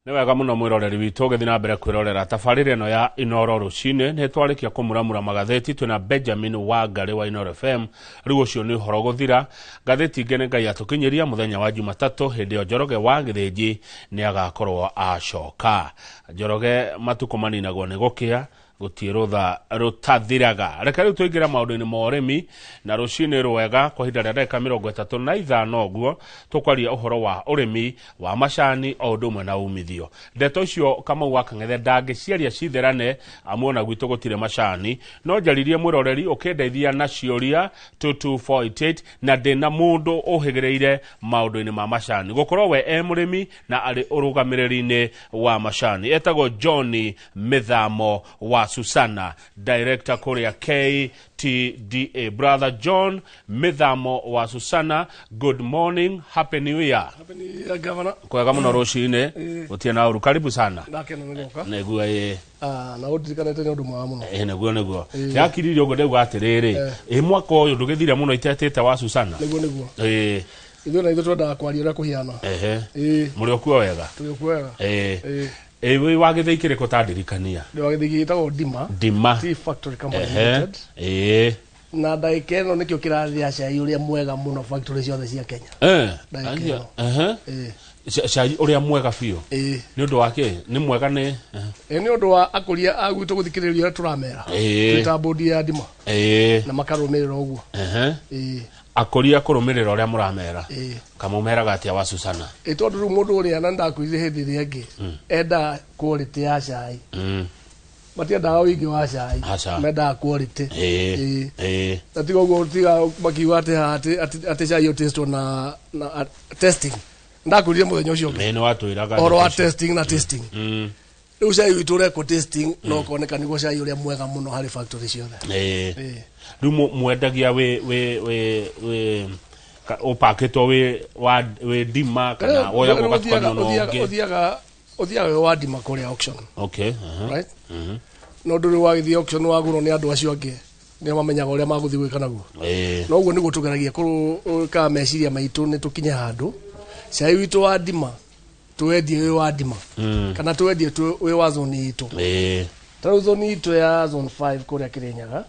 Nĩ wega mũno mwĩroreri witũ ũgĩthiĩ na mbere kwĩrorera tabarĩra ĩno ya Inoro rũcinĩ. Nĩ twarĩkia kũmuramura magathĩti, twĩna Benjamin Wangarĩ wa Inoro FM. Rĩu ũcio nĩ ũhoro gũthira. Ngathĩti ingĩ nĩ Ngai atũkinyĩria mũthenya wa Jumatatũ, hĩndĩ ĩyo Njoroge wa Gĩthĩnji nĩ agakorwo acoka. Njoroge matukũ maninagwo nĩ gũkĩa, gũtirĩ rũtha rũtathiraga. Reke rĩu tũingĩre maũndũ-inĩ ma ũrĩmi na rũcinĩ rwega kwa ihinda rĩa ndagĩka 35 ũguo, tũkwaria ũhoro wa ũrĩmi wa macani o ũndũ ũmwe na umithio. Ndeto icio Kamau wa Kang'ethe ndangĩciaria citherane, amu ona gwitũ gũtirĩ macani. No njaririe mwĩroreri ũkĩndeithia na ciũria 22488, na ndĩna mũndũ ũhĩgĩrĩire maũndũ-inĩ ma macani, gũkorwo we e mũrĩmi na arĩ ũrũgamĩrĩri-inĩ wa macani. Etagwo John Mĩthamo wa Susana, director kũrĩa KTDA. Brother John Mĩthamo wa Susana, good morning, happy new year. Happy New Year, Governor. Kwega mũno rũcinĩ, gũtirĩ na ũru. Karibu sana. Ndakena nĩ gũka. Nĩguo ĩĩ. Ah, na ũndirikanĩte nĩ ũndũ mwega mũno. Ĩĩ, nĩguo yakiririe ũguo ndauga atĩrĩrĩ, ĩ mwaka ũyũ ndũgĩthire mũno itetĩte wa Susana. Nĩguo. Ĩĩ. Ithuĩ na ithuĩ twendaga kwaria ũrĩa kũhiana. Ehe. Ĩĩ. Mũrĩ o kuo wega? Tũrĩ o kuo wega. Ĩĩ. Ĩĩ. Ĩĩ, wĩ wa gĩthĩi kĩrĩkũ ta ndirikania? Ndĩ wa gĩthĩi gĩtagwo Ndima. Ndima. Tea Factory Company Limited. Ĩĩ. Na ndagĩka ĩno nĩkĩo kĩrathĩa cai ũrĩa mwega mũno factory ciothe cia Kenya. Ndagĩka ĩno. Ehe. Ĩĩ. Cai ũrĩa mwega biũ. Ĩĩ. Nĩ ũndũ wa kĩ? Nĩ mwega nĩ Ĩĩ, nĩ ũndũ wa akũria a gwitũ gũthikĩrĩria ũrĩa tũramera. Ĩĩ. Twĩ ta bodi ya Ndima. Ĩĩ. Na makarũmĩrĩra ũguo. Ehe. Ĩĩ. Akũria kũrũmĩrĩra ũrĩa mũramera. Ĩĩ. Kamũmeraga atĩa wa Susana? Ĩ tondũ rĩu mũndũ ũrĩa na ndakwĩrire hĩndĩ ĩrĩa ĩngĩ endaga quality ya cai. Matiendaga ũingĩ wa cai. Aca. Mendaga quality. Ĩĩ. Ĩĩ. Ĩĩ. Na tiga ũguo, tiga makiuga atĩ haha atĩ cai ũtestwo na testing. Ndakwĩrire mũthenya ũcio ũngĩ. Ĩĩ, nĩ watwĩraga Ũhoro wa ndeto icio. testing na tasting. Rĩu cai witũ ũrekwo tasting no ũkoneka nĩguo cai ũrĩa mwega mũno harĩ factory ciothe. Ĩĩ. Ĩĩ. Rĩu mwendagia wĩ ũpakĩtwo wĩ wa wĩ Ndima kana woyagwo Rĩu ũgatukanio na ũngĩ? Ũthiaga wĩ wa Ndima kũrĩa auction. Okay. Aha. Right? No ndũrĩ wagĩthiĩ auction wagũrwo nĩ andũ acio angĩ, nĩo mamenyaga ũrĩa magũthiĩ gwĩka naguo. Ĩĩ. No ũguo nĩguo tũgeragia kũrũka meciria maitũ nĩ tũkinye handũ cai witũ wa Ndima tũwendie wĩ wa Ndima kana tũwendie wĩ wa zone itũ. Ĩĩ. Ta rĩu zone itũ ya zone 5 kũrĩa Kĩrĩnyaga,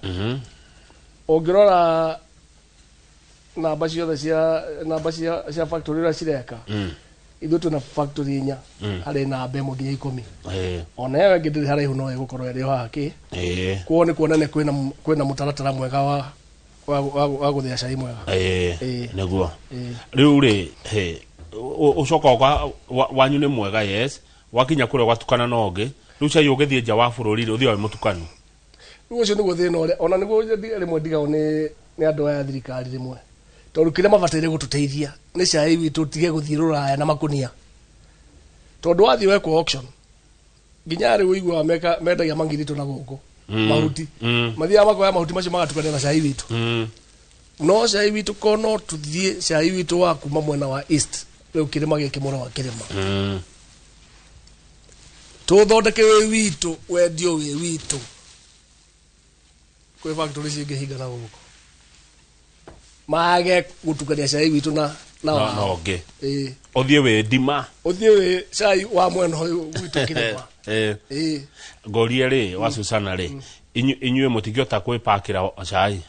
ũngĩrora namba ciothe cia namba cia factory ũrĩa cireka, ithuĩ twĩna factory 4 harĩ namba 1 nginya 10. Ĩĩ. Ona ĩyo ĩngĩ ndĩrĩ haraihu, no ĩgũkorwo ĩrĩ o haha kĩ. Ĩĩ. Kuo nĩ kuonania kwĩna mũtaratara mwega wa gũthĩa cai mwega. Ĩĩ. Ĩĩ. Nĩguo. Ĩĩ. Rĩu rĩ, he ũcoka ũka wanyu nĩ mwega, yes, wakinya kũrĩa ũgatukana na ũngĩ. Rĩu cai ũgĩthiĩ nja wa bũrũri rĩ, ũthiaga wĩ mũtukanu? Rĩu ũcio nĩguo thĩna ũrĩa ona nĩguo rĩmwe ndigagwo nĩ andũ aya a thirikari rĩmwe, tondũ kĩrĩa mabataire gũtũteithia nĩ cai witũ ũtige gũthiĩ rũraya na makũnia, tondũ wathiĩ wekwo auction nginya rĩu ũiguaga mendagia mangiritũ na gũkũ mahuti, mathiaga makoya mahuti macio magatukania na cai witũ. No cai witũ ko no tũthiĩ cai witũ wa kuma mwena wa east, rĩu kĩrĩma gĩkĩ mũro wa kĩrĩma, tũthondeke wĩ witũ, wendio wĩ witũ, kwĩ factory cingĩhinga na gũkũ mage gũtukania cai witũ na Na wao. ũngĩ. Ĩĩ. Ũthiĩ wĩ Ndima. Ũthiĩ wĩ cai wa mwena ũyũ gwitũ kĩrĩma. Ĩĩ. Ĩĩ. Ngorie rĩ, wa Susana rĩ, inyuĩ mũtingĩhota kwĩpakĩra cai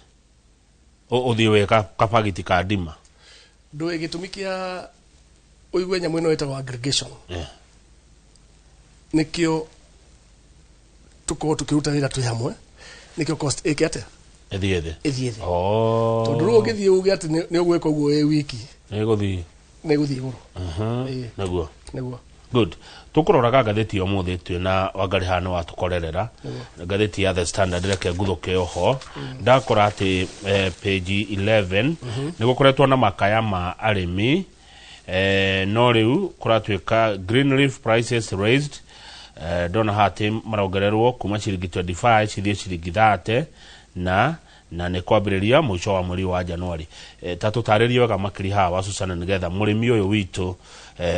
ũthiĩ wĩ kapagiti ka Ndima? Ndũĩ gĩtũmi kĩa ũigue nyamũ ĩno ĩtagwo aggregation, nĩkĩo tũkorwo tũkĩruta wĩra twĩ hamwe, nĩkĩo cost ĩke atĩa? Ĩthiĩ thĩ. Ĩthiĩ thĩ. Oh. Tondũ rĩu ũngĩthiĩ uge atĩ nĩ ũgwĩka ũguo wĩ wiki, Nĩ gũthiĩ. Nĩ gũthiĩ igũrũ. Ĩĩ. Nĩguo. Nĩguo. Good. Tũkũroraga ngathĩti ya ũmũthĩ twĩna Wangarĩ haha nĩ watũkorerera ngathĩti ya The Standard. Reke nguthũke oho, ndakora atĩ page 11 nĩ gũkoretwo na makaya ma arĩmi, no rĩu kũratuĩka green leaf prices raised. Ndona haha atĩ marongererwo kuma ciringi 25 cithiĩ ciringi 30 na nĩ kwambĩrĩria mũico wa mweri wa Januari. Ta tũtarĩrie wega makĩria haha wa Susana, nĩgetha mũrĩmi ũyũ witũ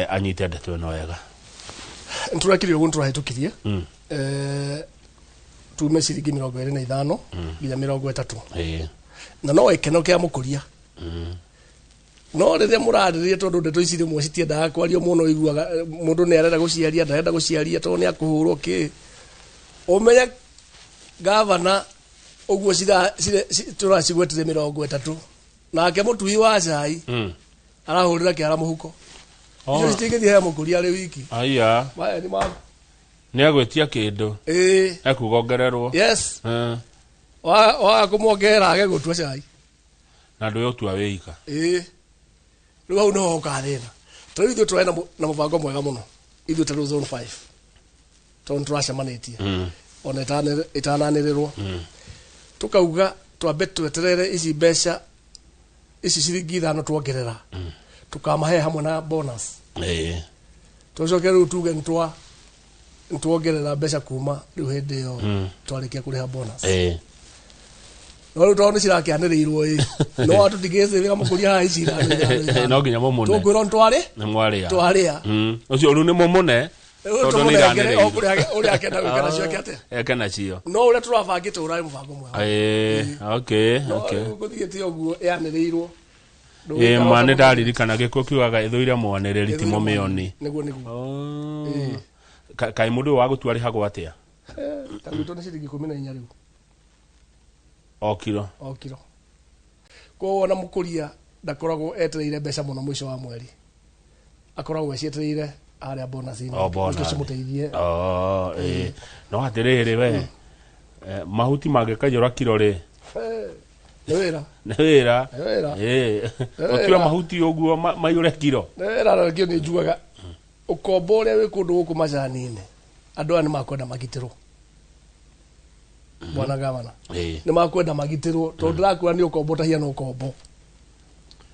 anyite ndeto ĩno wega. Nĩtũrekire ũguo, nĩtũrahĩtũkirie tume ciringi 25 nginya 30. Na no gĩkeno kĩa mũkũria. No rĩrĩa mũrarĩrĩria, tondũ ndeto ici rĩmwe citiendaga kwario mũno, iguaga mũndũ nĩ arenda gũciaria, ndarenda gũciaria tondũ nĩ akũhũrwo kĩ. Ũmenye gavana ũguo tũracigwetire 30, nake mũtui wa cai arahũrĩra kĩara mũhuko. Icio citingĩthiĩ he mũkũria arĩ wiki. Aya. Maya nĩ ma Nĩ agwĩtia kĩndũ. Ĩĩ. Ekuga ongererwo. Yes. Waga kũmwongerera age gũtua cai. Na ndũĩ ũtua wĩika. Ĩĩ, rĩu hau nĩho hokaga thĩna. Ta rĩu ithuĩ tũrarĩ na mũbango mwega mũno ithuĩ ta rĩu zone 5, tondũ nĩtũracemanĩtie ona ĩtananĩrĩrwo, tũkauga twambe tweterere ici mbeca ici ciringi 5 tuongerera, tukamahe hamwe na bonus. Tũcoke rĩu tuge nĩtuongerera mbeca kuma rĩu hĩndĩ ĩyo twarĩkia kũrĩha bonus. No rĩu tondũ nĩcirakĩanĩrĩirwo ĩ, no andũ tingĩcĩrĩra mũkũria haha ici ithano, ithano, ithano. No nginya mũmũne. Tũkwĩrwo nĩtwarĩ Nĩ mwarĩa. Twarĩa. Ũcio rĩu nĩ mũmũne. Rĩu Tondũ nĩ tũmũnengere o iranĩrĩirwo. kũrĩa ũrĩa akenda gwĩka nacio eke atĩa. Eke nacio. No ũrĩa tũrabangĩte ũrarĩ mũbango mwega. Ĩĩ, okay. No Okay. rĩu gũthiĩte ũguo ĩanĩrĩirwo. Ĩĩ, ma nĩ ndaririkana gĩkuũ kiugaga ĩthũire mwanĩrĩri ti mũmĩoni. Nĩguo. Oh. Kaĩ mũndũ ũyũ wa gũtua arĩhagwo atĩa? Ta gwitũ nĩ ciringi 14 rĩu. O kiro. O kiro. Koguo ona mũkũria ndakoragwo etereire mbeca mũno mũico wa mweri, akoragwo ecietereire harĩa bonus-inĩ. O bonus. Nĩkĩo cimũteithie. Oh, ĩĩ. No atĩrĩrĩ we, mahuti mangĩkaiyũra kiro rĩ, Nĩ wĩra. Nĩ wĩra. Nĩ wĩra. Ĩĩ. Nĩ Ũtue wĩra. mahuti ũguo maiyũre kiro. Nĩ wĩra, na nĩkĩo nĩ njugaga ũkombo ũrĩa wĩ kũndũ gũkũ macani-inĩ, andũ aya nĩ makwenda magitĩrwo, bwana gavana. Nĩ makwenda magitĩrwo tondũ ndĩrakwĩra nĩ ũkombo ũtahiana ũkombo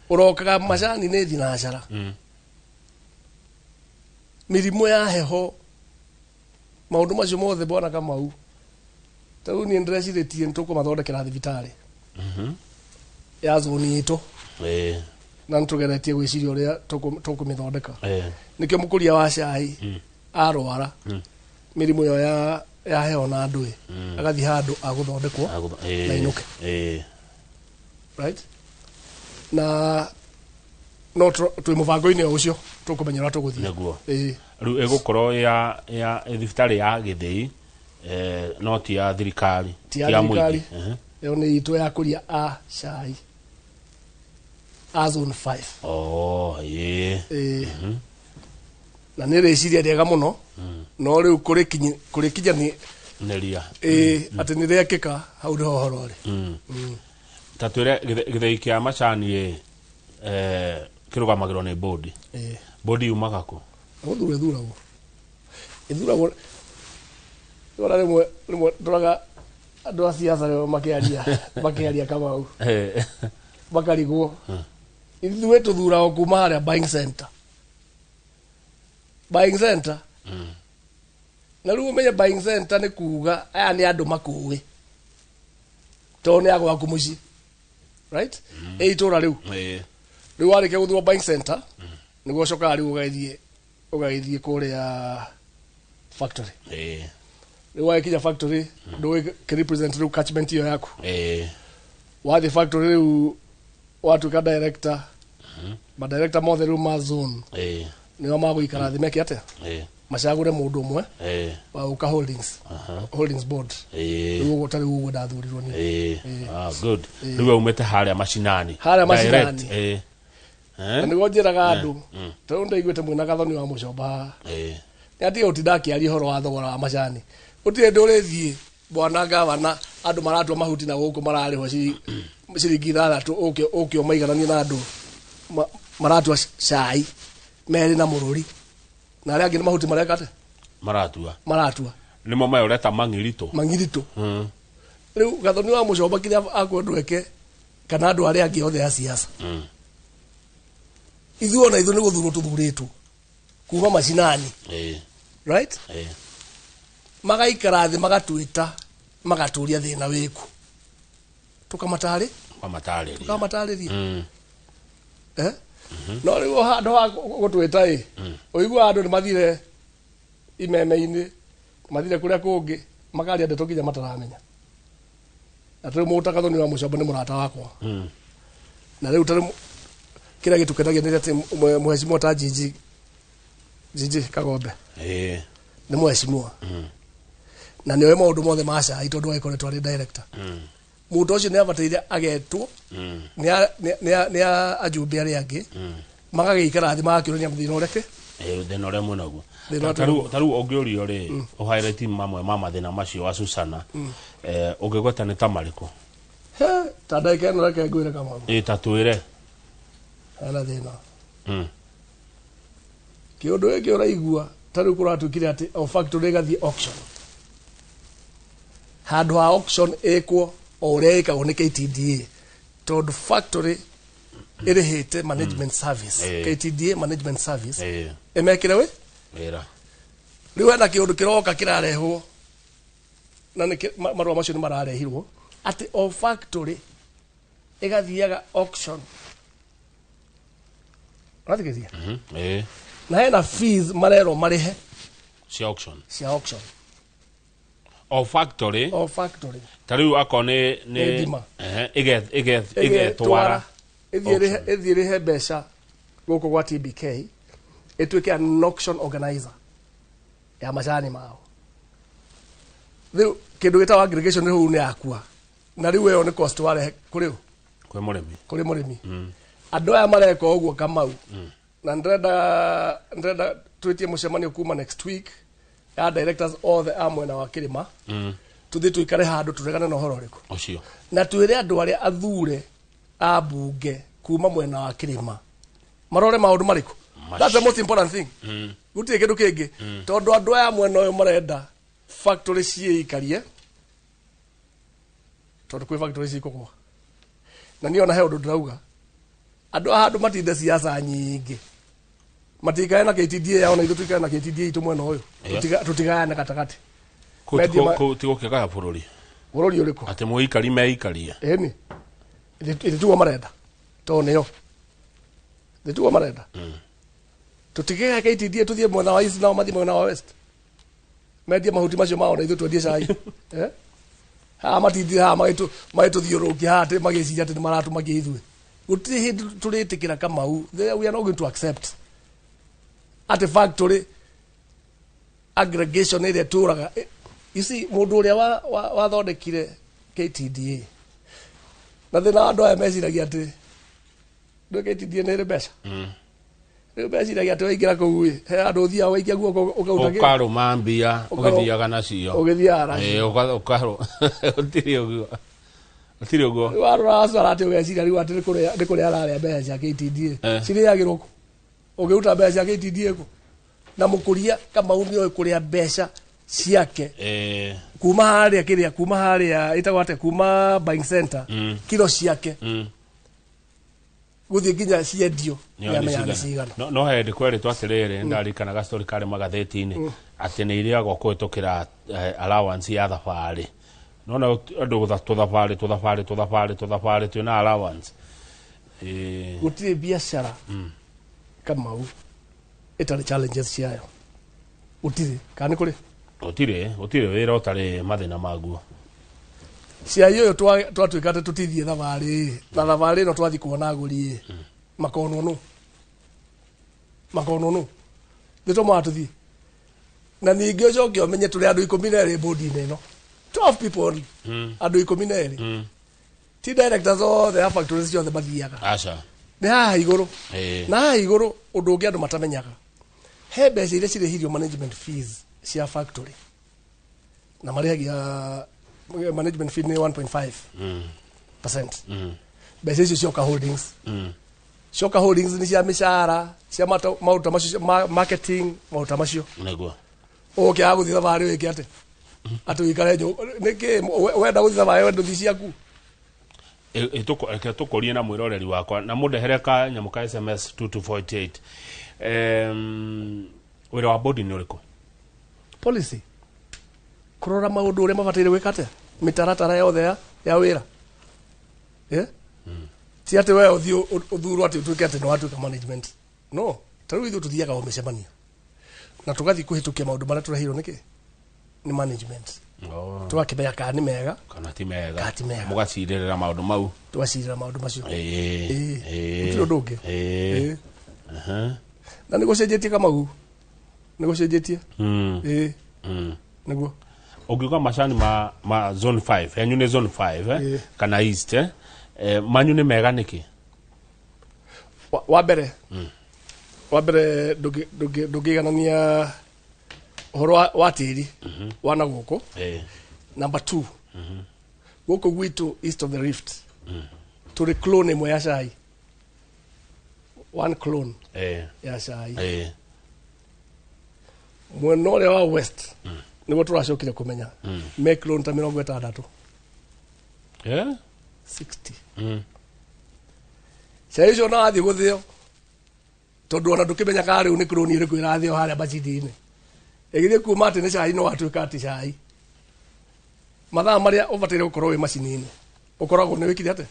ũrokaga macani nĩ thinacara, mĩrimũ ya heho, maũndũ macio mothe, bwana Kamau. Ta rĩu niĩ ndĩrecirĩtie nĩ tũkũmathondekera thibitarĩ ya zoni itũ, na nĩ tũgeretie gwĩciria ũrĩa tũkũmĩthondeka. Nĩkĩo mũkũria wa cai arwara mĩrimũ ĩyo ya heho na ndũĩ, agathiĩ handũ agũthondekwo na inũke. Right, na no twĩ mũbango-inĩ o ũcio, tũkũmenya ũrĩa tũgũthiĩ. Nĩguo. Ĩĩ. Rĩu ĩgũkorwo ya thibitarĩ ya gĩthĩi, no ti ya thirikari? Ti ya Ti ya mũingĩ. thirikari. Ĩyo nĩ itũ ya kũria a cai a zone 5. Oh, ĩĩ. Ĩĩ. Na nĩ rĩciria rĩega mũno, no rĩu kũrĩkinya nĩ Nĩria. Ĩĩ, atĩ nĩ rĩekĩka, hau nĩho ũhoro ũrĩ. Ta twĩre gĩthĩi kĩa macani ĩ, kĩrũgamagĩrwo nĩ bodi. Ĩĩ. Bodi yumaga kũ? Gũthurwo ĩthuragwo ona rĩmwe ndoraga andũ a siasa rĩmwe makĩaria Kamau, makarigwo ithuĩ tũthuragwo kuma harĩa buying center, buying center. Na rĩu ũmenye buying center nĩ kuga aya nĩ andũ makũĩ tondũ nĩ agwaku mũciĩ, right, ĩ itũra rĩu. Rĩu warĩkia gũthurwo buying center, nĩguo ũcokaga rĩu ũgagĩthiĩ kũrĩa factory. Rĩu wagĩkinya factory, ndũĩ represent rĩu catchment ĩyo yaku. Wathiĩ factory rĩu watuĩka director, madirector mothe rĩu ma zone nĩo magũikara thĩ meke atĩa? Macagũre mũndũ ũmwe wa gũka holdings board. Rĩu ũguo ta rĩu ũguo ndathurirwo niĩ. Ah, good. Rĩu we umĩte harĩa macinani. Harĩa macinani. Direct. Ĩĩ. Na Eh? nĩguo njĩraga andũ, ta rĩu ndaiguĩte mwĩna Gathoni wa Mũcomba haha, nĩ atige gũtinda akĩaria ũhoro wa thogora wa macani. Gũtirĩ hĩndĩ ũrĩthiĩ, bwana gavana, andũ maratua mahuti na gũkũ mararĩhwo ciringi 6, ũke ũmaigananie na andũ maratua cai merĩ na mũrũri, na arĩa angĩ nĩ mahuti mareka atĩa? Maratua. Maratua. Nĩmo maya ũreta mang'iritũ. Mang'iritũ. Rĩu Gathoni wa Mũcomba kĩrĩa akwendwo eke, kana andũ arĩa angĩ othe a siasa, ithuĩ ona ithuĩ nĩ gũthurwo tũthurĩtwo kuma macinani, right, magaikara thĩ, magatwĩta, magatũria thĩna wĩkũ, tũkamatarĩ Ũkamatarĩria. Tũkamatarĩria. Eh? No rĩu handũ ha gũtwĩta ĩ, ũiguaga andũ nĩ mathire imeme-inĩ, mathire kũrĩa kũngĩ, makaria ndeto nginya mataramenya. Na rĩu mũta Gathoni wa Mũcomba nĩ mũrata wakwa, na rĩu tarĩu Kĩrĩa gĩtũkenagia nĩ atĩ mheshimiwa ta Gigi Gigi Kagombe nĩ mheshimiwa na nĩoĩ maũndũ mothe ma cai tondũ agĩkoretwo arĩ director. Mũndũ ũcio nĩ abataire agetwo nĩ ajumbe arĩa angĩ magagĩikara thĩ, magakĩũrania thĩna ũrĩa kĩ Thĩna ũrĩa mwĩnaguo. Thĩna Ta rĩu ũngĩũrio rĩ, ũhighlight mamwe ma mathĩna macio wa Susana, ũngĩgweta nĩ ta marĩkũ? He, ta ndagĩka ĩno reke ngwĩre, Kamau. Ĩ, ta twĩre. Hena thĩna. Kĩũndũ gĩkĩ ũraigua ta rĩu kũratuĩkire atĩ o factory ĩgathiĩ auction handũ ha auction ĩkwo o ũrĩa ĩkagwo nĩ KTDA, tondũ factory ĩrĩhĩte management service. KTDA management service ĩmekĩre wĩ wĩra. Rĩu hena kĩũndũ kĩroka kĩrarehwo na nĩ marũa macio nĩ mararehirwo atĩ o factory ĩgathiaga auction, ũrathikĩrĩria? Mhm. Ĩ. Na hena fees marerwo marĩhe. Cia auction. Cia auction. O factory. O factory. Ta rĩu akorwo nĩ Nĩ Ndima. Ĩgetwara ĩthiĩ ĩthiĩ ĩrĩhe mbeca gũkũ gwa TBK ĩtuĩke an auction organizer ya macani mao. Rĩu kĩndũ gĩtagwo aggregation rĩu nĩ yakua, na rĩu ĩyo nĩ cost warehe kũrĩ ũ? Kwĩ mũrĩmi. Kũrĩ mũrĩmi. Andũ aya mareka ũguo, Kamau, na ndĩrenda twĩtie mũcemanio kuma next week ya directors othe a mwena wa kĩrĩma, tũthiĩ tũikare handũ tũregane na ũhoro ũrĩkũ. Ũcio. Na twĩre andũ arĩa athure a mbunge kuma mwena wa kĩrĩma marore maũndũ marĩkũ. That's the most important thing. Gũtirĩ kĩndũ kĩngĩ, tondũ andũ aya mwena ũyũ marenda factory ciĩikarie, tondũ kwĩ factory cikũgwa. Na niĩ ona he ũndũ ndĩrauga, andũ a handũ matinde siasa nyingĩ, matikare na KTDA yao na ithuĩ tuikare na KTDA itũ mwena ũyũ. Tũtigayane gatagatĩ. Mendia. Kũu tigũkĩgaya bũrũri. Bũrũri ũrĩkũ? Atĩ mũikari meikarie. Ĩni ĩthĩ tiguo marenda, tondũ nĩo ĩthĩ tiguo marenda tũtigĩge KTDA, tũthiĩ mwena wa east nao mathiĩ mwena wa west, mendie mahuti macio mao na ithuĩ twendie cai. Eh? Haha matindire haha magĩtũthiũrũrũkia haha atĩ magĩciria atĩ nĩ maratũmakia ithuĩ. Gũtirĩ hĩndĩ tũrĩtĩkĩra, Kamau. We are not going to accept atĩ factory aggregation ĩrĩa tũraga. You see, mũndũ ũrĩa wathondekire KTDA na thĩna wa andũ aya meciragia atĩ ndũ KTDA nĩ ĩrĩ mbeca. Rĩu meciragia atĩ waingĩra kũu ĩ, he andũ ũthiaga waikia guoko ũkaruta kĩ? Ũkarũma mbia. Ũgĩthiaga nacio. Ũgĩthiaga nacio. Ĩ, gũtirĩ ũguo, gũtirĩ ũguo. Rĩu warora acio atĩ ũgeciria rĩu atĩ nĩ kũrĩa ararĩa mbeca cia KTDA. Cirĩagĩrwo kũ? Ũngĩruta mbeca cia KTDA kũ? Na mũkũria, Kamau, nĩoĩ kũrĩa mbeca ciake kuma harĩa kĩrĩa, kuma harĩa ĩtagwo atĩa, kuma buying center, kiro ciake gũthiĩ nginya ciendio, nĩamenya nĩ cigana. No he hĩndĩ kwerĩtwo atĩrĩrĩ, ndarikanaga story karĩ magathĩti-inĩ atĩ nĩ irĩagwo kũhĩtũkĩra allowance ya thabarĩ. Nona andũ tũthabarĩ tũthabarĩ tũthabarĩ tũthabarĩ twĩna allowance. Gũtirĩ biacara, Kamau, ĩtarĩ challenges ciayo, gũtirĩ. Kana nĩ kũrĩ? Gũtirĩ, gũtirĩ wĩra ũtarĩ mathĩna maguo. Ciai ũyũ twatuĩka atĩ tũtithiĩ thabarĩ, na thabarĩ ĩno twathiĩ kuona agũri ĩ, makonwo nũ, makonwo nũ nĩ tũmaa tũthiĩ. Na ningĩ ũcoke ũmenye tũrĩ andũ 12 bodi-inĩ ĩno, 12 people only, andũ 12. Ti directors othe a factories ciothe mathiaga. Aca. Nĩ haha igũrũ. Na haha igũrũ, ũndũ ũngĩ andũ matamenyaga, he mbeca iria cirĩhirio management fees cia factory, na marĩhagia management fee nĩ 1.5 percent. Mbeca icio cioka holdings, cioka holdings nĩ cia mĩcara, cia maũndũ ta macio, marketing, maũndũ ta macio. Ũkĩaga gũthiĩ thabarĩ, wĩke atĩ atĩ ũikare nĩkĩ? Wenda gũthiĩ thabarĩ, wenda ũthiĩ ciaku. Reke tũkũrie na mwĩroreri wakwa na mũndehere ka nyamũ ka SMS 2248. Wĩra wa bodi nĩ ũrĩkũ? Policy, kũrora maũndũ ũrĩa mabataire gwĩka atĩa, mĩtaratara yothe ya wĩra. Eh? Ti atĩ we ũthiĩ ũthurwo atĩ ũtuĩke atĩ nĩ watuĩka management. No ta rĩu ithuĩ tũthiaga o mĩcemanio na tũgathiĩ kũhĩtũkia maũndũ marĩa tũreheirwo nĩkĩ nĩ management. Oh. Tũgakĩmenya kana nĩ mega. Kana ti mega. Kana ti mega. Mũgacirĩrĩra maũndũ mau. Tũgacirĩra maũndũ macio. Ĩĩ. Ĩĩ. Gũtirĩ ũndũ ũngĩ. Ĩĩ. Ĩĩ. Aha. Na nĩ gũcenjetie, Kamau, nĩ gũcenjetie. Ĩĩ. Nĩguo. Ũngiuga macani ma zone 5 yanyu nĩ zone 5, eh? Ĩĩ. Kana east, eh? Manyu nĩ mega nĩkĩ? Wa mbere ndũngĩiganania ũhoro wa tĩri wa na gũkũ. Number 2, gũkũ gwitũ east of the Rift tũrĩ clone ĩmwe ya cai, one clone ya cai. Mwena ũrĩa wa west nĩguo tũracokire kũmenya me clone ta 60. 60. Cai ũcio ona wathiĩ gũthĩo, tondũ ona ndũkĩmenya kana rĩu nĩ clone ĩrĩkũ ĩrathĩo harĩa macini-inĩ, ĩgĩthiĩ kuma atĩ nĩ cai no watuĩka atĩ cai mathaa marĩa ũbataire gũkorwo wĩ macini-inĩ ũkoragwo nĩ wĩkire atĩ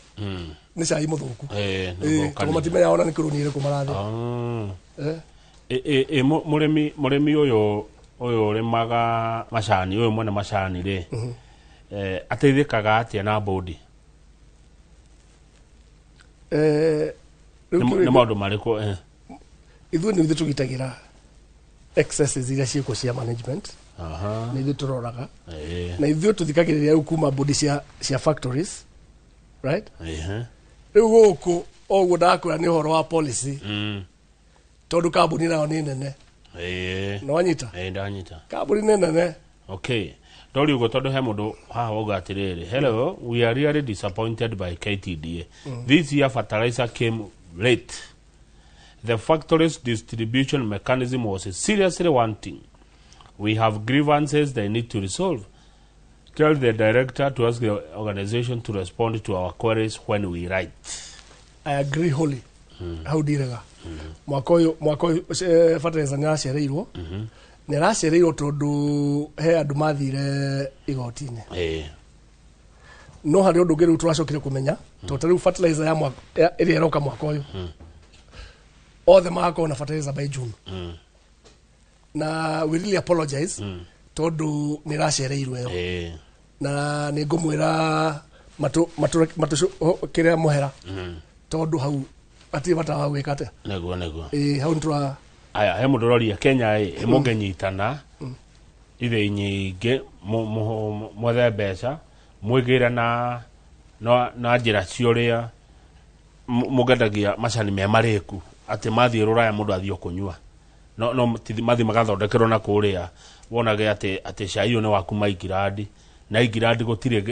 nĩ cai mũthũku. Nĩ Ĩĩ, ũthũkanire. tondũ matimenya ona nĩ clone ĩrĩkũ marathĩa. Ah. Eh. Mũrĩmi ũyũ ũrĩmaga macani, ũyũ mwene macani rĩ, ateithĩkaga atĩa na bodi? Rĩu Nĩ maũndũ marĩkũ? Ithuĩ nĩ ithuĩ tũgitagĩra excesses iria ciĩkwo cia management. Nĩ ithuĩ tũroraga na ithuĩ tũthikagĩrĩria rĩu kuma bodi cia factories, right? Rĩu gũkũ o ũguo ndakwĩra nĩ ũhoro wa policy, tondũ kambuni nayo nĩ nene. Nĩ wanyita? Ĩĩ, ndanyita. Kambuni nĩ nene. Okay, ndori ũguo tondũ he mũndũ haha wauga atĩrĩrĩ, "Hello, we are really disappointed by KTDA. This year fertilizer came late. The factory's distribution mechanism was seriously wanting. We have grievances they need to resolve. Tell the director to ask the organization to respond to our queries when we write." I agree wholly. Hau ndirega. Mwaka ũyũ fertilizer nĩ ĩracereirwo, nĩ ĩracereirwo tondũ he andũ mathire igoti-inĩ. No harĩ ũndũ ũngĩ rĩu tũracokire kũmenya, tondũ ta rĩu fertilizer ya ĩrĩa ĩroka mwaka ũyũ, othe magakorwo na fertilizer by June. Na we really apologize tondũ nĩ ĩracereirwo ĩyo. Na nĩ ngũmwĩra matũ matũ matũ kĩrĩa mũhera, tondũ hau hatirĩ bata wa gwĩka atĩa. Nĩguo. Ĩĩ, hau nĩtũra Aya, he mũndũ ũroria, Kenya ĩ mũngĩnyitana ithĩi nyingĩ, mwethe mbeca, mwĩgĩre na njĩra cia ũrĩa mũgendagia macani me marĩku, atĩ mathiĩ rũraya mũndũ athiĩ o kũnyua, no mathiĩ magathondekerwo na kũrĩa, wonage atĩ cai ũyũ nĩ wa kuma Ingirandi, na Ingirandi gũtirĩ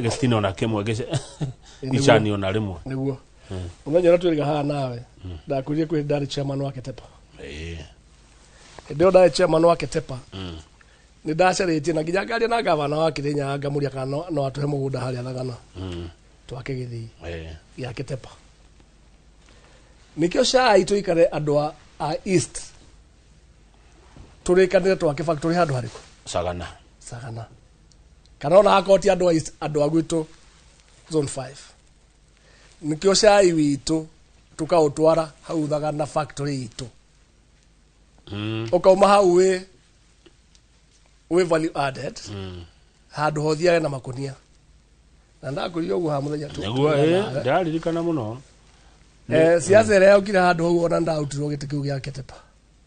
gĩtina ona kĩmwe icani ona rĩmwe. Nĩguo mũthenya ũrĩa twĩrĩga haha nawe ndakwĩrire kwĩ ndarĩ chairman wa Ketepa. Hĩndĩ ĩyo ndarĩ chairman wa Ketepa, nĩ ndacarĩtie na nginya ngaria na gavana wa Kĩrĩnyaga, ngamũria kana no atũhe mũgũnda harĩa Thagana twake gĩthii gĩa Ketepa, nĩkĩo cai tũikare andũ a east tũrĩkanĩre twake factory handũ harĩkũ? Sagana. Sagana, kana ona akorwo ti andũ a east, andũ a gwitũ zone 5, nĩkĩo cai witũ tũkaũtwara hau Thagana factory itũ. Ũkauma hau wĩ value added, handũ hothiage na makunia, na ndakwĩrire ũguo haha mũthenya Nĩguo. tũigana nawe. Ndĩraririkana mũno. Siasa ĩrĩa yokire handũ hau, ona ndarutirwo gĩtĩ kĩu gĩa Ketepa.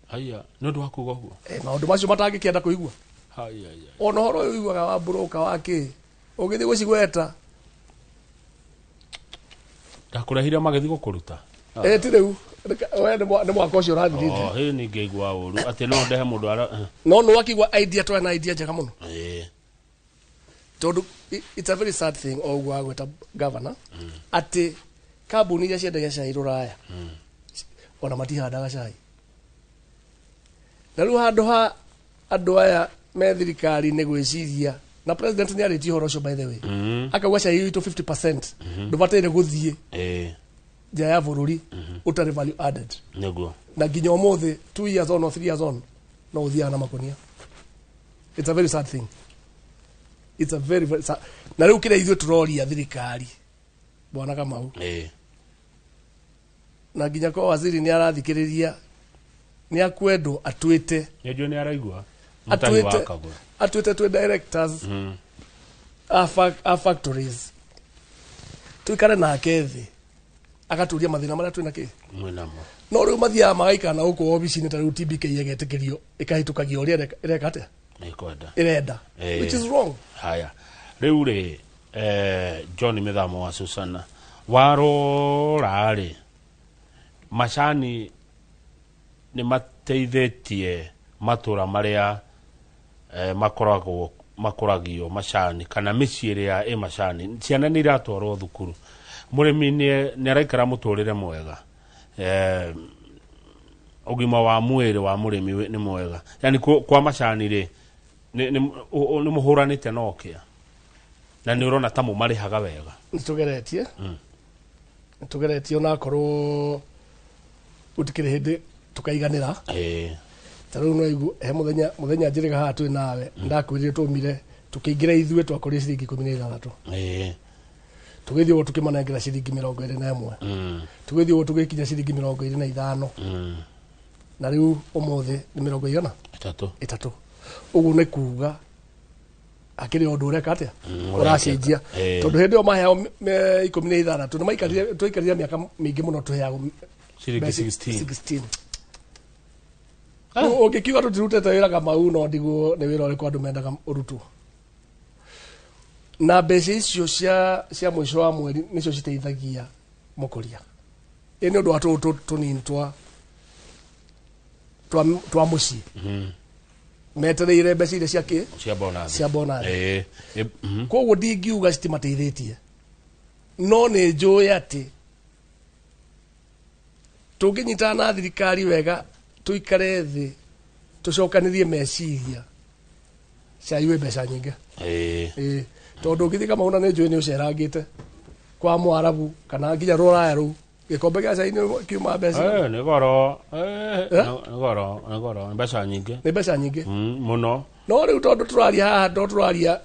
Haya, nĩ ũndũ wa kuga ũguo? Maũndũ macio matangĩkĩenda kũigua. Haya, haya. Ona ũhoro ũyũ ũiguaga wa broker wa kĩ ũgĩthiĩ gũcigweta. Ndakũrehire magĩthiĩ gũkũruta. Ti rĩu. We nĩ mwaka ũcio ũrathirite. Oh, hĩ, ningĩigua ũru atĩ no ndehe mũndũ ara No nĩ wakigua idea, twarĩ na idea njega mũno, tondũ it's a very sad thing o ũguo wagweta governor atĩ kambuni iria ciendagia cai rũraya ona matihandaga cai, na rĩu handũ ha andũ aya me thirikari-inĩ gwĩciria, na president nĩ arĩtie ũhoro ũcio, by the way, akauga cai witũ 50% ndũbataire gũthiĩ nja ya bũrũri ũtarĩ value added. Na nginya ũmũthĩ, 2 years on or 3 years on, no ũthiaga na makonia. It's a very sad thing, it's a very, very sad. Na rĩu kĩrĩa ithuĩ tũroria thirikari, bwana Kamau, na nginya kwa waziri nĩ arathikĩrĩria, nĩ akwendwo atuĩte Nĩnjũĩ nĩ araigua Mũtahi wa atuĩte Kagwe. atuĩte twĩ directors. a factories tuikare nake thĩ agaturia mathĩna marĩa twĩna kĩ Mwĩnamo. No rĩu mathiaga magaikara na gũkũ obici-inĩ, ta rĩu TBK ĩgetĩkĩrio ĩkahĩtũkagio ũrĩa ĩreka atĩa Nĩkwenda. ĩrenda, which is wrong. Haya, rĩu rĩ, John Mĩthamo wa Susana, warora rĩ, macani nĩ mateithĩtie matũra marĩa makoragwo makũragio macani kana mĩciĩ ĩrĩa ĩ macani, ciana nĩ iratwarwo thukuru, mũrĩmi nĩ araikara mũtũrĩre mwega, ũgima wa mwĩrĩ wa mũrĩmi nĩ mwega, yani kwa macani rĩ, nĩ mũhũranĩte na ũkĩa na nĩ ũrona ta mũmarĩhaga wega? Nĩtũgeretie, nĩtũgeretie, onakorwo gũtikĩrĩ hĩndĩ tũkaiganĩra. Ta rĩu no igu he mũthenya njĩrĩga haha twĩ nawe, ndakwĩrire tũmire tũkĩingĩra ithuĩ twakorire ciringi 16. Tũgĩthiĩ ũguo tũkĩmanengera ciringi 21. Tũgĩthiĩ ũguo tũgĩkinya ciringi 25. Na rĩu ũmũthĩ nĩ mĩrongo igana? 3. 3. Ũguo nĩ kuga akĩrĩ ũndũ ũreka atĩa? Ũracenjia. Tondũ hĩndĩ ĩyo maheagwo 16, nĩ maikarire, twaikarire mĩaka mĩingĩ mũno tũheagwo ciringi mbeca 16. 16. Rĩu ũngĩkiuga tũtirutĩte wĩra Kamau, no ndigwo nĩ wĩra ũrĩkũ andũ mendaga ũrutwo na mbeca icio cia mũico wa mweri nĩcio citeithagia mũkũria ĩ nĩ ũndũ wa tũũ tũnini twa mũciĩ metereire mbeca iria cia kĩ cia bonus. Cia bonus. Ĩĩ. Koguo ndingiuga citimateithĩtie, no nĩ njũĩ atĩ tũngĩnyitana na thirikari wega, tũikare thĩ tũcokanĩrie meciria, cai wĩ mbeca nyingĩ. Ĩĩ, tondũ ũngĩthiĩ Kamauna nĩ njũĩ nĩ ũcerangĩte kwa Mwarabu kana nginya rũraya, rũu gĩkombe gĩa cai nĩ kiuma mbeca. Nĩ goro. Eh? Nĩ goro, nĩ goro, nĩ mbeca nyingĩ. Nĩ mbeca nyingĩ. Mũno. No rĩu tondũ tũraria haha, to tũraria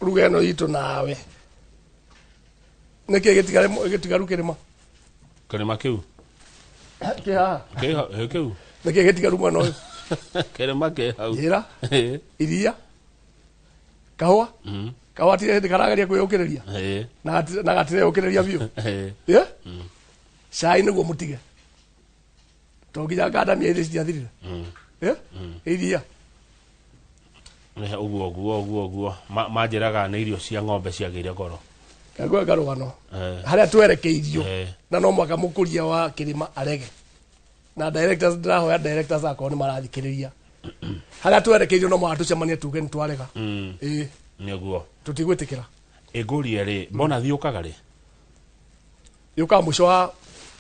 ruga ĩno itũ nawe, nĩkĩ gĩtigaru kĩrĩma? Kĩrĩma kĩu? Kĩ haha. Kĩ kĩu. Nĩkĩ gĩtigaru mwena ũyũ? Kĩrĩma kĩ hau. Njĩra. Iria, kahũa. Kahũa tirĩ hĩndĩ karageria kwĩyũkĩrĩria na gatireyũkĩrĩria biũ. Yeah? Cai nĩguo mũtige to nginya ngandamia ithĩ citiathirire. Yeah? Iria. Nĩ ũguo ũguo ũguo ũguo manjĩraga nĩ irio cia ng'ombe ciagĩire goro. Kangwe karũgano harĩa twerekeirio na no mwaka mũkũria wa kĩrĩma arege na directors, ndĩrahoya directors akorwo nĩ marathikĩrĩria, harĩa twerekeirio no mwaka tũcemanie tuge nĩ twarega. Ĩĩ. Nĩguo. Tũtigwĩtĩkĩra. Ĩngũrie rĩ, bonus yũkaga rĩ? Yũkaga mũico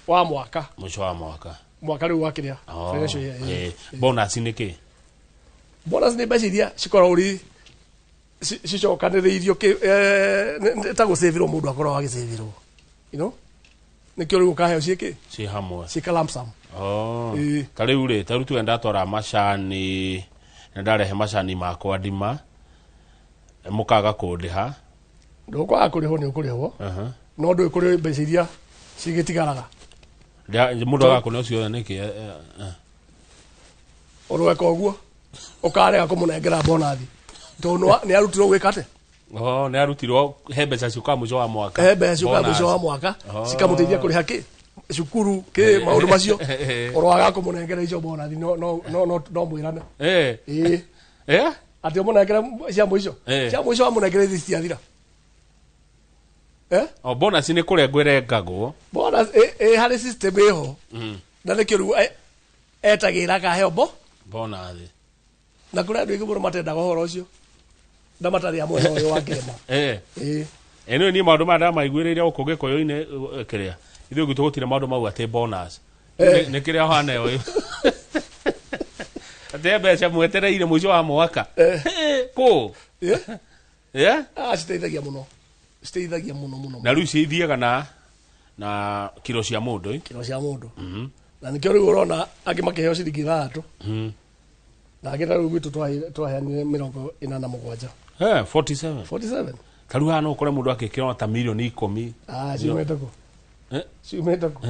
wa mwaka. Mũico wa mwaka. Mwaka rĩu wa kĩrĩa Oh, financial year, ĩĩ. Bonus nĩ kĩ? Bonus nĩ mbeca iria cikoragwo ri cicokanĩrĩirio nĩ ta gũcĩvĩrwo, mũndũ akoragwo agĩcĩvĩrwo, nĩkĩo rĩu ũkaheo ciĩkĩ ciĩ hamwe. Ciĩka lump sum. Oh. Ĩĩ. Ta rĩu rĩ, ta rĩu tuge ndatwara macani na ndarehe macani makwa ndima, mũkaga kũndĩha. Ndũkwaga kũrĩhwo, nĩ ũkũrĩhwo. No ndũĩ kũrĩ mbeca iria cigĩtigaraga. Mũndũ agakũne ũcio nĩkĩ? Ũrweka ũguo ũkarega kũmũnengera bonathi tondũ nĩ arutirwo gwĩka atĩa? Oh, nĩ arutirwo he mbeca ciũkaga mũico wa mwaka. He mbeca ciũkaga Bonus. mũico wa mwaka Oh. cikamũteithia kũrĩha kĩ cukuru kĩ maũndũ macio, ũrwaga kũmũnengera icio bonathi, no mwĩrane. Ĩĩ. Atĩ ũmũnengere cia mũico. Cia mũico wamũnengera ithi citiathira. Eh? O bonus nĩ kũrengwo ĩrengagwo. Bonus ĩ harĩ system ĩho na nĩkĩo rĩu etagĩra akaheo bo Bonus. Na kũrĩ andũ aingĩ mũno matendaga ũhoro ũcio na matarĩ a mwena ũyũ wa kĩrĩma. Ĩĩ. Ĩno niĩ maũndũ maya ndamaiguĩrĩire gũkũ gĩkũyũ-inĩ, kĩrĩa ithuĩ gwitũ gũtirĩ maũndũ mau atĩ bonus. Nĩ kĩrĩa ũhana ũyũ atĩ he mbeca mwetereire mũico wa mwaka. Kũ? Eh? Ah, citeithagia mũno, citeithagia mũno mũno. Na rĩu cithiaga na kiro cia mũndũ, eh? Kiro cia mũndũ. Na nĩkĩo rĩu ũrona angĩ makĩheo ciringi 6 na angĩ ta rĩu gwitũ twaheanire 47. 47. 47. Ta rĩu haha no ũkore mũndũ akĩkĩra ta mirioni 10. Ah, ciumĩte kũ? Eh? Ciumĩte kũ?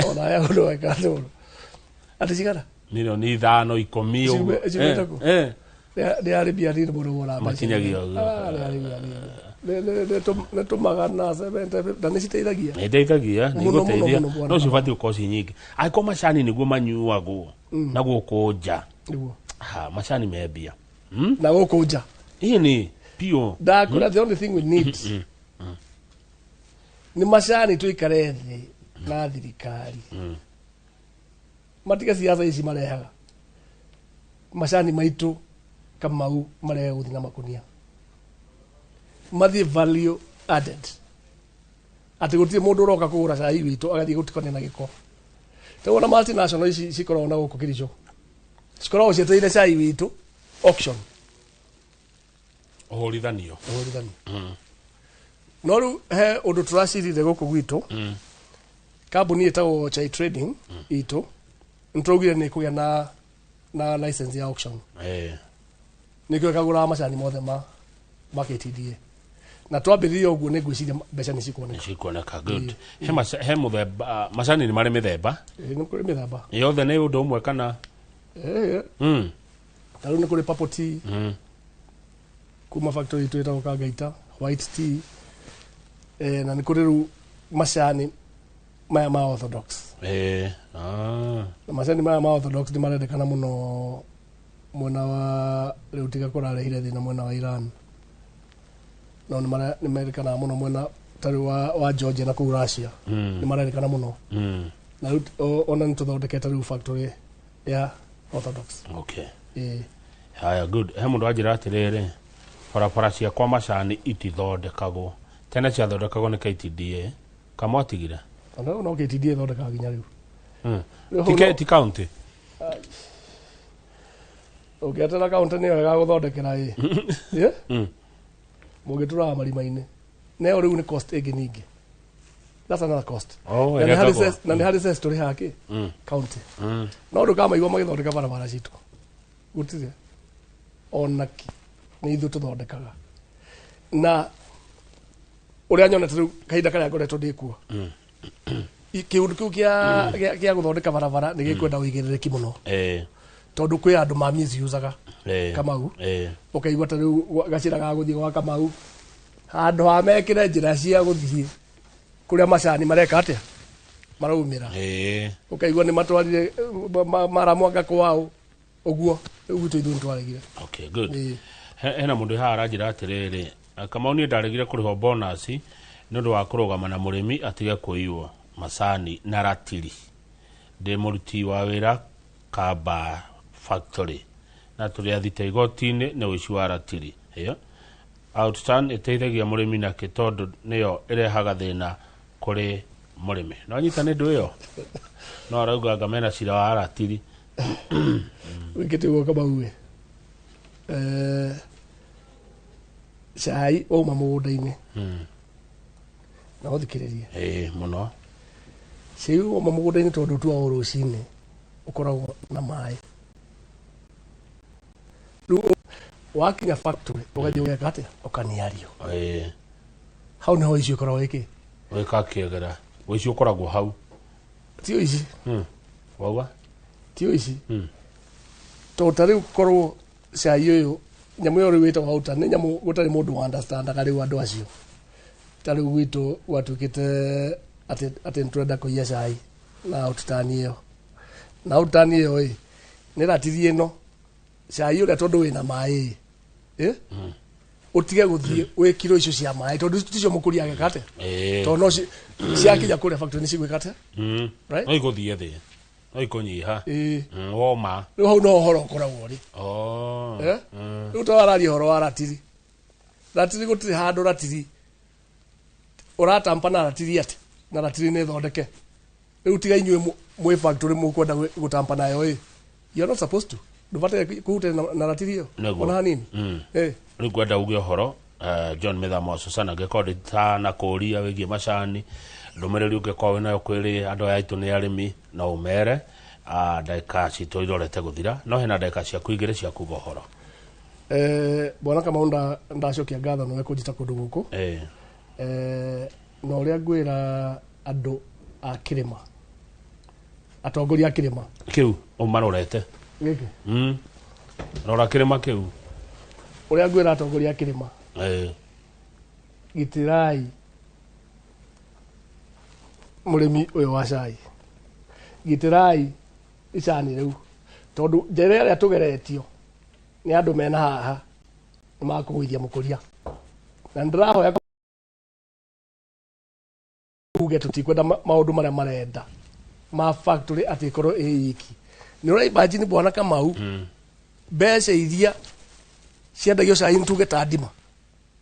Ona ya ũndũ weka atĩ atĩ cigana? Milioni 5, 10 ũguo. Ciumĩte kũ? Nĩ arĩmi anini mũno moraga mbeca. Makinyagia ũguo. Ah, nĩ arĩmi anini. Nĩ tũmagana 70 na nĩ citeithagia. Nĩ iteithagia, nĩ Mũno, mũno, igũteithia. mũno, bwana. No cibatiĩ gũkorwo ci nyingĩ. Angĩkorwo macani nĩguo manyuagwo na gũkũ nja. Nĩguo. Ha, macani me mbia. Na gũkũ nja. Ĩni, piũ. Ndakũra the only thing we need nĩ macani tũikare thĩ na thirikari. Matige siasa ici marehaga. Macani maitũ Kamau marehe gũthiĩ na makunia. Mathiĩ value added. Atĩ gũtirĩ mũndũ ũroka kũgũra cai witũ agathiĩ gũtukania na gĩko. Ta wona multinational ici cikoragwo na gũkũ Kericho. Cikoragwo cietereire cai witũ auction. Ũhũrithanio. Ũhũrithanio. No rĩu he ũndũ tũracirire gũkũ gwitũ. Kambuni ĩtagwo Chai Trading itũ. Nĩ tũraugire nĩ ĩkũgĩa na license ya auction. Nĩkĩo ĩkagũraga macani mothe ma KTDA. Na twambĩrĩria ũguo nĩ ngwĩciria mbeca nĩ cikuoneka. Nĩ cikuoneka, good. He mũthemba, macani nĩ marĩ mĩthemba. Nĩ kũrĩ mĩthemba. Yothe nĩ ũndũ ũmwe kana? Ta rĩu nĩ kũrĩ purple tea. Kuma factory itũ ĩtagwo Kangaita, white tea. Na nĩ kũrĩ rĩu macani maya ma orthodox. Na macani maya ma orthodox nĩ marendekana mũno mwena wa rĩu tiga kũrarehire thĩna mwena wa Iran. No nĩ marendekana mũno mwena ta rĩu wa Georgia na kũu Russia. Nĩ marendekana mũno. Na rĩu ona nĩ tũthondekete rĩu factory ya orthodox. Okay. Haya, good. He mũndũ anjĩra atĩrĩrĩ, barabara ciakwa macani itithondekagwo. Tene ciathondekagwo nĩ KTDA. Kamwatigire? Ona rĩu no KTDA ĩthondekaga nginya rĩu. Rĩu Ti county? Ũngĩetera county nĩyo ĩgagũthondekera ĩ. Mũngĩtũraga marima-inĩ. Nayo rĩu nĩ cost ĩngĩ ningĩ. That's another cost. Oh, Na nĩ harĩ ĩrekagwo. na nĩ harĩ cess tũrĩhaga kĩ? County. No ndũkamaigua magĩthondeka barabara citũ. Gũtirĩ. Ona kĩ. Nĩ ithuĩ tũthondekaga. Na ũrĩa nyonete rĩu kahinda karĩa ngoretwo ndĩ kuo. Kĩũndũ kĩu kĩa gũthondeka barabara nĩ gĩkwenda ũigĩrĩrĩki mũno. Tondũ kwĩ andũ ma misusaga Kamau. Ũkaigua ta rĩu gacĩra ga gũthiĩ gwa Kamau. Handũ ha mekĩre njĩra cia gũthiĩ kũrĩa macani mareka atĩa? Maraumĩra. Ũkaigua nĩ matwarire maramwanga kwao. Ũguo, rĩu gwitũ ithuĩ nĩtwaregire. Okay, good. Hena mũndũ haha aranjĩra atĩrĩrĩ, Kamau niĩ ndaregire kũrĩhwo bonus nĩ ũndũ wa kũrũgama na mũrĩmi atige kũiywo macani na ratiri. Ndĩ mũruti wa wĩra Kamba factory na tũrĩ athite igoti-inĩ nĩ ũici wa ratiri. Ĩyo. Outturn ĩteithagia mũrĩmi nakĩ tondũ nĩyo ĩrehaga thĩna kũrĩ mũrĩmi. No anyita nĩ ndũ ĩyo? No arauga anga mena cira wa ratiri. Wĩkĩte ũguo Kamau we. Cai wauma mũgũnda-inĩ. Na ũthikĩrĩrie. Mũno. Cai wauma mũgũnda-inĩ tondũ ũtuagwo rũcinĩ ũkoragwo na maĩ. Rĩu wakinya factory ũgathiĩ ũgeka atĩa? Ũkaniario. Hau nĩho icio ikoragwo ĩkĩ? Wĩka kĩegera. Ũici ũkoragwo hau. Ti ũici. Wauga? Ti ũici. Tondũ ta rĩu korwo cai ũyũ, nyamũ ĩyo rĩu ĩtagwo outer, nĩ nyamũ gũtarĩ mũndũ wa understandaga rĩu andũ acio. Ta rĩu gwitũ gwatuĩkĩte atĩ nĩtũrenda kũiya cai na outturn ĩyo. Na outturn ĩyo ĩ, nĩ ratiri ĩno, cai ũrĩa tondũ wĩna maĩ ĩ, Ũtige gũthiĩ wĩ kiro icio cia maĩ, tondũ ticio mũkũria ageka atĩa? Tondũ no ciakinya kũrĩa factory nĩ cigwĩka atĩa? Right? No igũthiĩ thĩ. No ikũnyiha. Woma. Rĩu hau no ũhoro ũkoragwo ũrĩ. Rĩu ta wararia ũhoro wa ratiri. Ratiri gũtirĩ handũ ratiri. Ũratampa na ratiri atĩ? Na ratiri nĩ thondeke. Rĩu tiga inyuĩ mwĩ factory mũkwenda gũtampa nayo ĩ. You are not supposed to. Ndũbataire kũhutania na ratiri ĩyo. Nĩguo. Ona hanini. Rĩu ngwenda uge ũhoro, John Mĩthama wa Susana, angĩkorwo nditanakũria wĩgiĩ macani, ndũmĩrĩri ũngĩkorwo wĩnayo kwĩrĩ andũ aya aitũ nĩ arĩmi, no ũmere. Ndagĩka citũ irorete gũthira, no hena ndagĩka ciaku igĩrĩ cia kuga ũhoro. Bwana Kamau, ndacokia ngatho nĩwe kũnjĩta kũndũ gũkũ. Na ũrĩa ngwĩra andũ a kĩrĩma, Atongoria a kĩrĩma. Kĩu ũmarorete. Gĩkĩ. Rora kĩrĩma kĩu. Ũrĩa ngwĩra atongoria a kĩrĩma, gitĩrai mũrĩmi ũyũ wa cai, gitĩrai icani rĩu, tondũ njĩra ĩrĩa tũgeretio nĩ andũ mena haha nĩ makũgũithia mũkũria, na nĩndĩrahoya uge tũtikwenda maũndũ marĩa marenda ma factory atĩ ĩkorwo ĩ iki. Nĩ ũra imagine, bwana Kamau, mbeca iria ciendagio cai, tuge ta Ndima,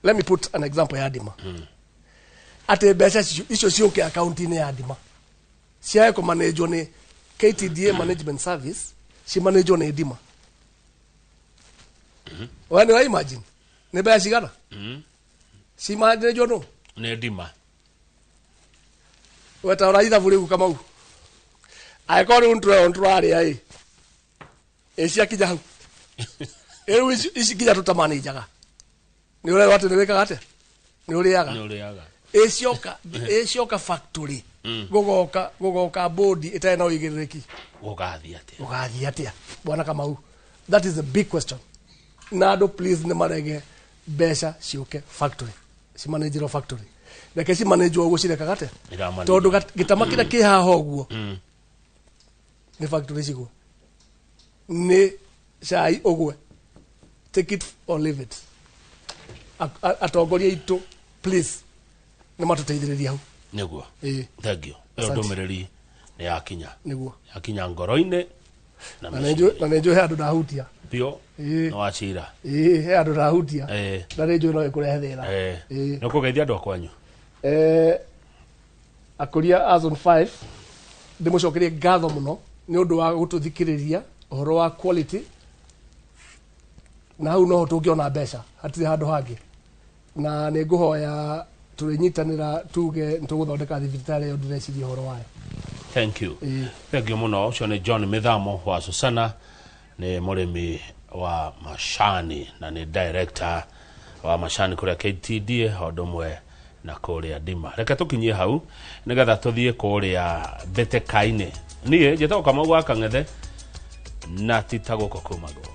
let me put an example ya Ndima, atĩ mbeca icio ciũke akaunti-inĩ ya Ndima, ciage kũmanĩnjwo nĩ KTDA Management Service, cimanĩnjwo nĩ Ndima. We nĩ ũra imagine nĩ mbeca cigana cimanĩnjwo nũ? Nĩ Ndima. Weta ũra ithabu rĩu, Kamau, angĩkorwo rĩu nĩtũrerwo nĩtũrarĩa ĩ ĩ ciakinya hau rĩu, ici nginya tũtamanĩnjaga, nĩ ũrerwo atĩ nĩ wĩkaga atĩa? Nĩ ũrĩaga. Nĩ ũrĩaga. Ĩcioka factory, gũgoka bodi ĩtarĩ na ũigĩrĩrĩki. Gũgathiĩ atĩa? Gũgathiĩ atĩa, bwana Kamau? That is a big question. Na andũ please nĩ marege mbeca ciũke factory, cimanĩnjĩrwo factory. Reke cimanĩnjwo ũguo cirekaga atĩa? Iramanĩnjwo. Tondũ gĩtama kĩrĩa kĩ haha ũguo nĩ factory cigwe, nĩ cai ũgwe. Take it or leave it. Atongoria aitũ please nĩ matũteithĩrĩrie hau. Nĩguo. Ĩĩ. Thank you. Ĩyo Asante. ndũmĩrĩri nĩ yakinya. Nĩguo. Yakinya ngoro-inĩ na Na nĩ njũĩ, na nĩ njũĩ he andũ ndahutia. Biũ. Ĩĩ. Nĩ wacira. Ĩĩ, he andũ ndahutia. Na nĩ njũĩ no ĩkũrehe thĩna. Ĩĩ. Nĩ ũkũgeithia andũ a kwanyu. Akũria a Zone 5, ndĩmũcokerie ngatho mũno nĩ ũndũ wa gũtũthikĩrĩria ũhoro wa quality, na hau noho tũngĩona mbeca, hatirĩ handũ hangĩ. Na nĩ ngũhoya tũrĩnyitanĩra, tuge nĩ tũgũthondeka thibitarĩ ĩyo ndĩreciria ũhoro wayo. Thank you. Ĩĩ. Thank you mũno. Ũcio nĩ John Mĩthamo wa Susana, nĩ mũrĩmi wa macani na nĩ director wa macani kũrĩa KTDA o ũndũ ũmwe na kũrĩa Ndima. Reke tũkinyie hau nĩgetha tũthiĩ kũrĩa mbĩtĩka-inĩ. Niĩ njĩtagwo Kamau wa Kang'ethe na ti ta gũkũ kumagwo.